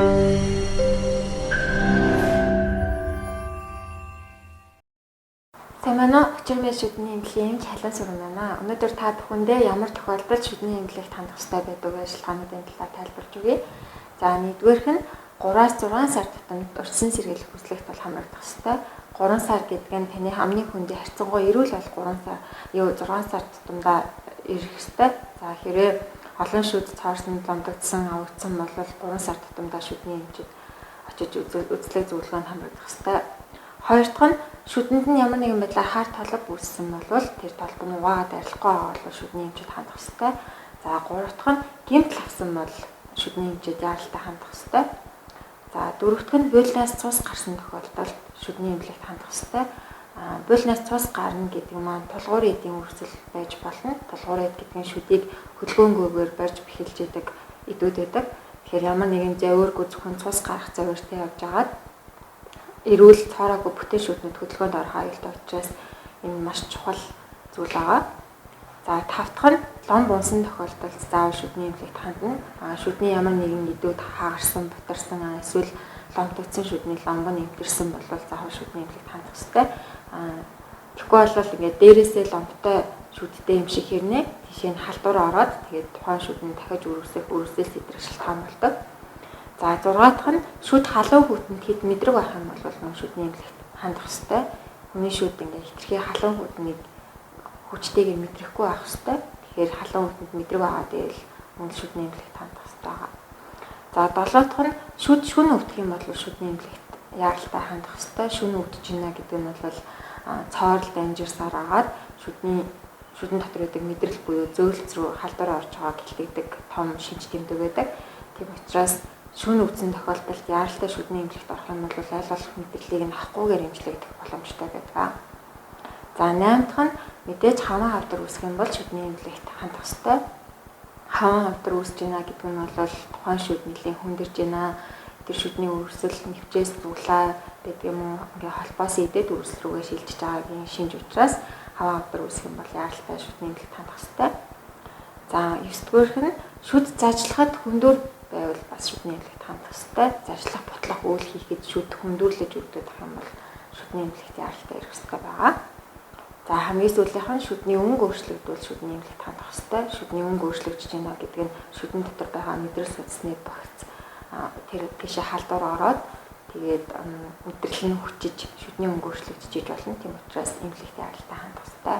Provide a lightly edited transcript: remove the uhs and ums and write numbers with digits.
Сайн байна уу? Учир шүдний эмнэлгийн эмч Халиан Сүрэн байна. Өнөөдөр та бүхэндээ ямар тохиолдолд шүдний эмнэлэгт хандах ёстой байдаг вэ шалтгаануудын талаар тайлбарлаж өгье. За, нэгдүгээрх нь 3-6 сар тутамд урьдчилан сэргийлэх хүслэгт бол хамрагдах ёстой. 3 сар гэдэг нь таны хамгийн хүндийн харьцангуй эрүүл бол 3 сар, 6 сар тутамдаа ирэх ёстой. За, хэрвээ олон шүд цоорсон, ломдогдсон, авагдсан бол 3 сар тутамдаа шүдний эмчид очиж үзлэг зөвлөгөөнд хамрагдах ёстой. Хоёр дахь нь шүдэнд нь ямар нэгэн байдлаар хар толбо үүссэн бол тэр толбо нь угаагаад арилахгүй байгаа бол шүдний эмчид хандах ёстой. За, гурав дахь нь гэмтэл авсан бол шүдний эмчид яаралтай хандах ёстой. За, дөрөв дэх нь буулнаас цус гарсан тохиолдолд шүдний эмнэлэгт хандах ёстой. Буулнаас цус гарна гэдэг маань тулгуур эдийн үүсэл байж болно. Тулгуур эд гэдэг нь шүдийг хөдөлгөөнгүйгээр барьж бэхэлж идэг эдүүд байдаг. Тэгэхээр ямар нэгэн зовиоргүй зөвхөн цус гарах зовиортой явж байгаад эрүүл цоороогүй бүтэн шүднүүд хөдөлгөөнд орох аюултай учраас энэ маш чухал зүйл байгаа. За, тав дахь нь лом бунсан тохиолдолд заавал шүдний эмнэлэгт хандна. Шүдний ямар нэгэн эдүүд хаагарсан, бутарсан, эсвэл ломтогдсон шүдний ломбо нь эмтэрсэн бол заавал шүдний эмнэлэгт хандах ёстой. Тэгэхгүй бол ингээд дээрээсээ ломтой шүдтэй юм шиг хэрнээ тийшээ нь халдвар ороод тэгээд тухайн шүд нь дахиж өрөвсөх, өрөвсөл сэтрэх шалтгаан болдог. За, 6 дахь нь шүд халуун хүтэнд хэд мэдрэг байх юм бол мөн шүдний эмнэлэгт хандах ёстой. Хүний шүд ингээд хэтэрхий халуун хүтнийг хүчтэйгээр мэдрэхгүй байх ёстой. Тэгэхээр халуун хүтэнд мэдрэг байгаа гэвэл мөн шүдний эмнэлэгт хандах ёстой байгаа. За, 7 дахь нь шүд шүн өвдөх юм бол шүдний эмнэлэгт яаралтай хандах ёстой. Шүн өвдөж байна гэдэг нь бол цоорол дамжирсаар агаад шүдэн дотор байдаг мэдрэл буюу зөөлц рүү халдвар орж байгааг хэлдэг том шинж тэмдэг байдаг. Тийм учраас шүн өвдсөн тохиолдолд яаралтай шүдний эмнэлэгт орох юм бол аль болох мэдрэлийг нь авахгүйгээр эмчлэгдэх боломжтой байдаг. За, 8 дахь нь мэдээж хаван хавдар үүсэх юм бол шүдний эмнэлэгт хандах ёстой. Хаван хавдар үүсэж байна гэдэг нь бол тухайн шүд нэлийн хүндэрж байна. Тэр шүдний өрсөл нэвчээс зулаа гэдэг юм уу, ингээ холбоос идээд өрсөл рүүгээ шилжиж байгаагийн шинж учраас хаван хавдар үүсэх юм бол яаралтай шүдний эмнэлэгт хандах ёстой. За, 9 дугаарх нь шүд зажлахад хөндөр байвал бас шүдний эмнэлэгт хандах ёстой. Зажлах, бутлах үйл хийхэд шүд хөндөөрлөж өгдөг юм бол шүдний эмнэлэгт яаралтай ирэх ёстой байгаа. За, хамгийн сүүлийнх нь шүдний өнгө өөрчлөгдвөл шүдний эмнэлэгт хандах ёстой. Шүдний өнгө өөрчлөгдөж байна гэдэг нь шүдэн дотор байгаа мэдрэл судасны багц тэр тийшээ халдвар ороод тэгээд мэдрэл нь хүчиж шүдний өнгө өөрчлөгдөж болно. Тийм учраас эмнэлэгт яаралтай хандах ёстой.